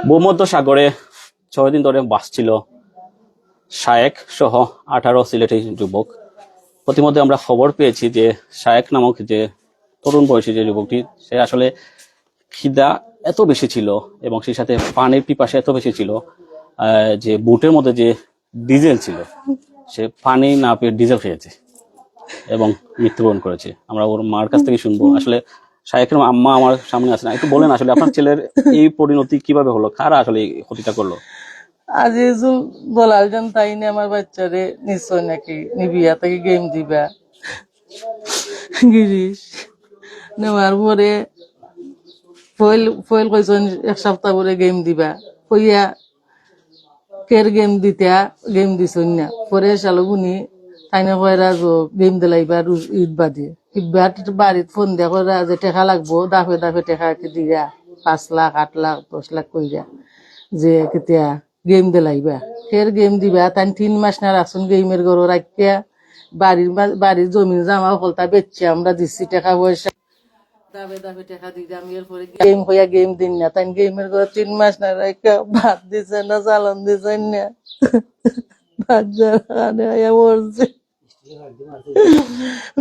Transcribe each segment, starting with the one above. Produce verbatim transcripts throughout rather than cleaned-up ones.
ভূমধ্য সাগরে ছয় দিন ধরে ভাসছিল শায়েক সহ আঠারো সিলেটি যুবক। প্রতিমধ্যে আমরা খবর পেয়েছি যে শায়েক নামক যে তরুণ বয়সী যে যুবকটি, সে আসলে খিদা এত বেশি ছিল এবং সেই সাথে পানির পিপাসা এত বেশি ছিল, আহ, যে বুটের মধ্যে যে ডিজেল ছিল, সে পানি না পেয়ে ডিজেল খেয়েছে এবং মৃত্যুবরণ করেছে। আমরা ওর মার কাছ থেকে শুনবো। আসলে শায়েকের আম্মা আমার সামনে আছেন, একটু বলেন আসলে আপনার ছেলের এই পরিণতি কিভাবে হলো, কারা আসলে এই ক্ষতিটা করলো? আজিজুল দলাল জান তাইনে আমার বাচ্চারে নিশ্চয় নাকি নিবিয়া তাকে গেম দিবা। গিরিশ নেওয়ার পরে ফয়েল ফয়েল কইছইন এক সপ্তাহ পরে গেম দিবা, কইয়া কের গেম দিতা, গেম দিছইন না। পরে শালগুনি তাইনে কইরা যে গেম দিলাইবা রুজ-, ঈদ বাদে। ঈদ বাদ বাড়িত ফোন দিয়া কইরা যে টেকা লাগবো, দাফে দাফে টেকা কি দিয়া, পাঁচ লাখ, আট লাখ, দশ লাখ কইরা। যে কিতা গেম দিলাইবা, ফের গেম দিবা। তাইন তিন মাস না রাখছইন গেমের ঘরো রাখিয়া, বাড়ির মা-, বাড়ির জমিন জামা হকলতা বেচিয়া আমরা দিছি টেকা পয়সা। দাফে দাফে টেকা দিতাম, এরপরে গেম কইয়া গেম দিন না। তাইন গেমের ঘরো তিন মাস না রাখিয়া ভাত দিছে না, চালন দিছে না। ভাত যারা খানে আয়া মরছে।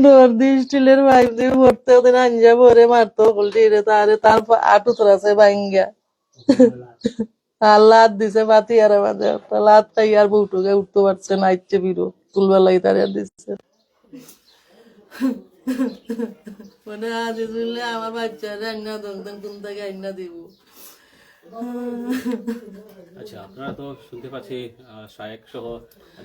ডর দি স্টিলের পাইপ দি মরতে ওদিন আঞ্জা ভরে মারতো হকলটিরে, তারে তার পা-, আটু তোরাছে ভাঙ্গা। আর লাত দিছে বাতি আর মাঝে একটা লাত খাই আর বউটুকে উঠতে পারছে না, আইচ্ছে বিরো তুলবার লাগি তারে আর দিছে। মানে আজ বুঝলে আমার বাচ্চা রান্না দোকান কোন থেকে আইনা দিব। আচ্ছা, আপনারা তো শুনতে পাচ্ছি, আহ, শায়েক সহ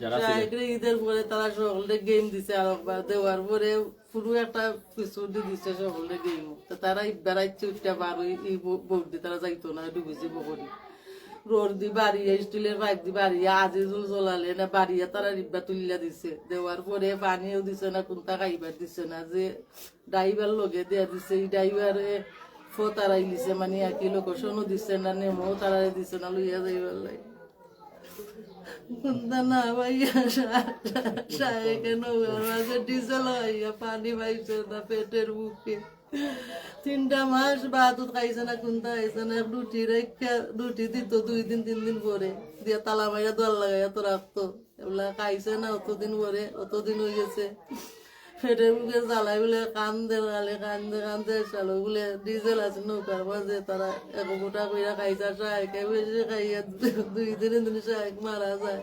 যারা ছিলেন। শায়েকরে ঈদের পরে তারা সকলরে গেম দিছে, আর একবার দেওয়ার পরে পুরো একটা পিছুটি দিছে সকলরে গেম। তো তারা ইবার আইচ্ছে উঠতে পারো, এই বো-, বোর্ড দিয়ে তারা যাইতো না, ডুবি যাবো করে। রোড দি বাড়িয়া, স্টিলের পাইপ দি বাড়িয়া, আজিজুল জ্বলালে না বাড়িয়া তারা রিব্বা তুলিয়া দিছে। দেওয়ার পরে পানিও দিছে না, কোনটা খাইবার দিছে না, যে ড্রাইভার লগে দিয়া দিছে, এই ড্রাইভারে ফো তারাই দিছে, মানে একই লোকেশনও দিছে না, নেমও তারাই দিছে না, লইয়া যাইবার লাগি। কোনটা না ভাইয়া, সা-, সা-, শায়েকে নৌকার মাঝে ডিজেল হইয়া পানি পাইছে না পেটের মুখে। তিনটা মাস ভাত খাইছে না, কোনটা খাইছে না, এক রুটি রাখিয়া, রুটি দিত দুই দিন তিন দিন পরে, দিয়া তালা মাইরা দোয়ার লাগাইয়া তো রাখতো। এগুলা খাইছে না অতদিন পরে, অতদিন হয়ে গেছে। পেটের মুখে জ্বালাই বলে কান্দে, কালে কান্দে কান্দে, শালো বলে ডিজেল আছে নৌকার মাঝে, তারা এক গোটা কইরা খাইছে, আর শায়েকে বেশি খাইয়া দুই দিনে দিনে শায়েক মারা যায়।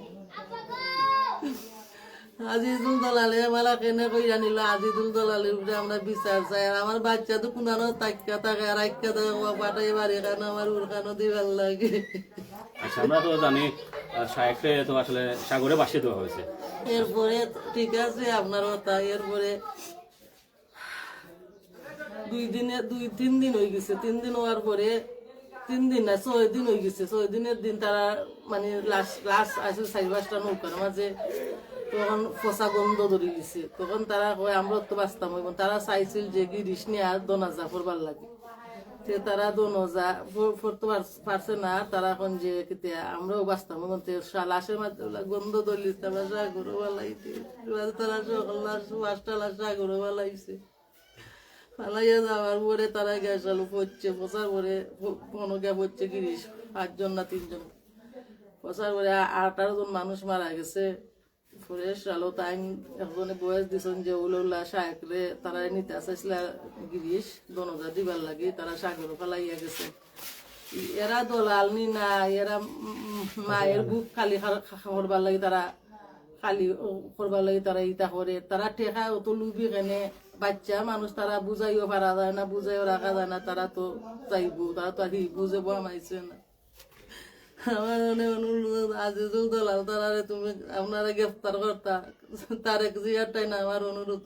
আজিজুল দলালে আমার কেনে কইরা নিল, আজিজুল দলালের উপরে আমরা বিচার চাই। আর আমার বাচ্চা তো কুনানো তাকিয়া থাকে, আর আইক্কা থাকে, ও পাঠাই বাড়ি খানো, আমার উড়খানো দিবার লাগে। আচ্ছা, আমরা তো জানি, আহ, শায়েককে তো আসলে সাগরে ভাসিয়ে দেওয়া হয়েছে। এরপরে ঠিক আছে আপনার কথা, এরপরে দুই দিনে, দুই তিন দিন হয়ে গেছে, তিন দিন হওয়ার পরে, তিন দিন না, ছয় দিন হয়ে গেছে। ছয় দিনের দিন তারা মানে লাশ, লাশ আছে চার পাঁচটা নৌকার মাঝে, তখন পচা গন্ধ ধরে গেছে। তখন তারা কয় আমরা তো বাঁচতাম হইব, তারা চাইছিল যে গিরিশ নিয়ে আর দনাজা করবার লাগে। তে তারা দনজা ফ-, ফরতে পার-, পারছে না, তারা এখন যে কিতা আমরাও বাঁচতাম, এখন তে সা-, লাশের মাঝে ওলা গন্ধ দলিস, তারা সাগরও বালাইছে। এবার তারা সকল লাশ, পাঁচটা লাশ সাগরও বালাইছে। বালাইয়া যাওয়ার পরে তারা গ্যাস আলু পড়ছে, পচার পরে প-, কোনো গিয়া পড়ছে গিরিশ, পাঁচজন না তিনজন। পচার পরে আ-, আঠারো জন মানুষ মারা গেছে। ফরেশ আলো তাইন একজনে বয়স দিছইন যে উলা উলা শায়েকরে তারা নিতে চাইছিলা গিরিশ, দনজা দিবার লাগি, তারা সাগরও ফালাইয়া গেছে। এরা দলাল নি না, এরা, উম, মায়ের বুক খালি খা-, খা-, করবার লাগি তারা, খালি ও-, করবার লাগি তারা ইতা করে। তারা টেকা অত লুবি কেনে, বাচ্চা মানুষ তারা বুঝাইও পারা যায় না, বুঝাইও রাখা যায় না, তারা তো যাইবো, তারা তো আর কি বুঝে বমাইছে না। আমার অনেক অনুরোধ, আজিজুল দলাল তারারে তুমি আপনারা গ্রেফতার করতা, তারেক জিয়ার টাইন আমার অনুরোধ।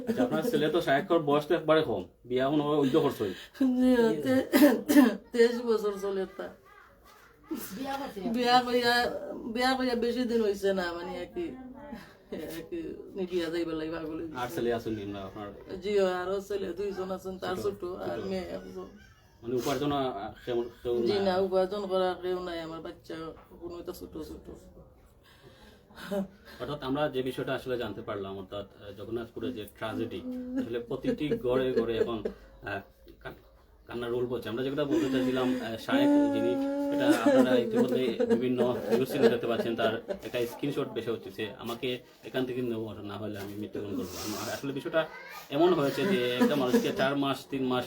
আচ্ছা, আপনার ছেলে তো শায়েকর বয়স তো একবারে কম, বিয়া এখন উদ্যোগ করছে। জি, তে-, তেইশ বছর চলে তা। বিয়া করিয়া, বিয়া করিয়া বেশি দিন হইছে না, মানে আর কি, আর কি, নি বিয়া যাইবার লাগি পাগল হয়ে আর গেছে। ছেলে আছেন নি না আপনার? জি, আরো ছেলে দুইজন আছেন, তার ছোট, আর মেয়ে একজন। মানে উপার্জন, আহ, কেমন, কেউ জি নাই? না, উপার্জন করা কেউ নাই আমার বাচ্চা, কোনো তো ছোট ছোট। অর্থাৎ আমরা যে বিষয়টা আসলে জানতে পারলাম, অর্থাৎ, আহ, জগন্নাথপুরে যে ট্র্যাজেডি, আসলে প্রতিটি ঘরে ঘরে এখন, আহ, কা-, কান্নার রোল বলছে। আমরা যেটা বলতে চাইছিলাম, আহ, শায়েক যিনি, এটা আপনারা ইতিমধ্যে বিভিন্ন নিউজ চ্যানেল দেখতে পাচ্ছেন, তার একটা স্ক্রিনশট বেশি হচ্ছে। আমাকে এখান থেকে নেওয়া, না হলে আমি মৃত্যুবরণ করবো। আর আসলে বিষয়টা এমন হয়েছে যে একটা মানুষকে চার মাস, তিন মাস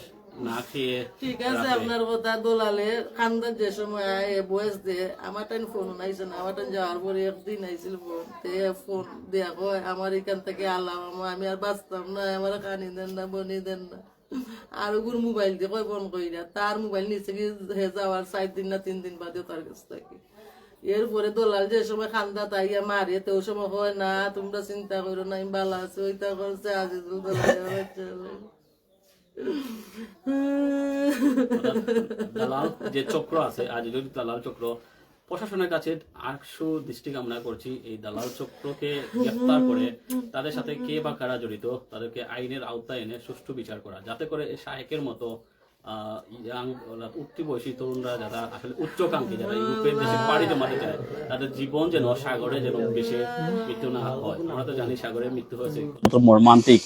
না খেয়ে ঠিক আছে, রাখলে আপনার কথা। দলালে কান্দাত যে সময় আয়, এ বয়স দে, আমার টাইম ফোন আইছে না, আমার টাইম যাওয়ার পরে একদিন আইছিল ফোন, তে ফোন দেয়া কয়, "আমার এখান থেকে আলাম, আমা-, আমি আর বাঁচতাম না, আমার খানি দেন না, বনি দেন না।" আর ওগুর মোবাইল দিয়ে কয় ফোন কইরা, তার মোবাইল নিচে কি হে যাওয়ার চার দিন না তিন দিন বাদেও তার কাছ থেকে। এরপরে দলাল যে সময় কান্দাত আইয়া মারে, তো ওই সময় কয়, "না, তোমরা চিন্তা করো না, আমি ভালো আছি।" ওইটা করছে আজিজুল দলাল, আমার ছেলে। দালাল যে চক্র আছে, আজিজুল দালাল চক্র, প্রশাসনের কাছে আকশু দৃষ্টি কামনা করছি এই দালাল চক্রকে গ্রেফতার করে তাদের সাথে কে বা কারা জড়িত, তাদেরকে আইনের আওতায় এনে সুষ্ঠু বিচার করা, যাতে করে এই শায়েকের মতো, আহ, ইয়াং, অর্থাৎ উঠতি বয়সী তরুণরা যারা আসলে উচ্চাকাঙ্ক্ষী, যারা ইউরোপের দেশে পাড়ি জমাতে চায়, তাদের জীবন যেন সাগরে যেন ভেসে মৃত্যু না হয়। আমরা তো জানি সাগরে মৃত্যু হয়েছে কত মর্মান্তিক।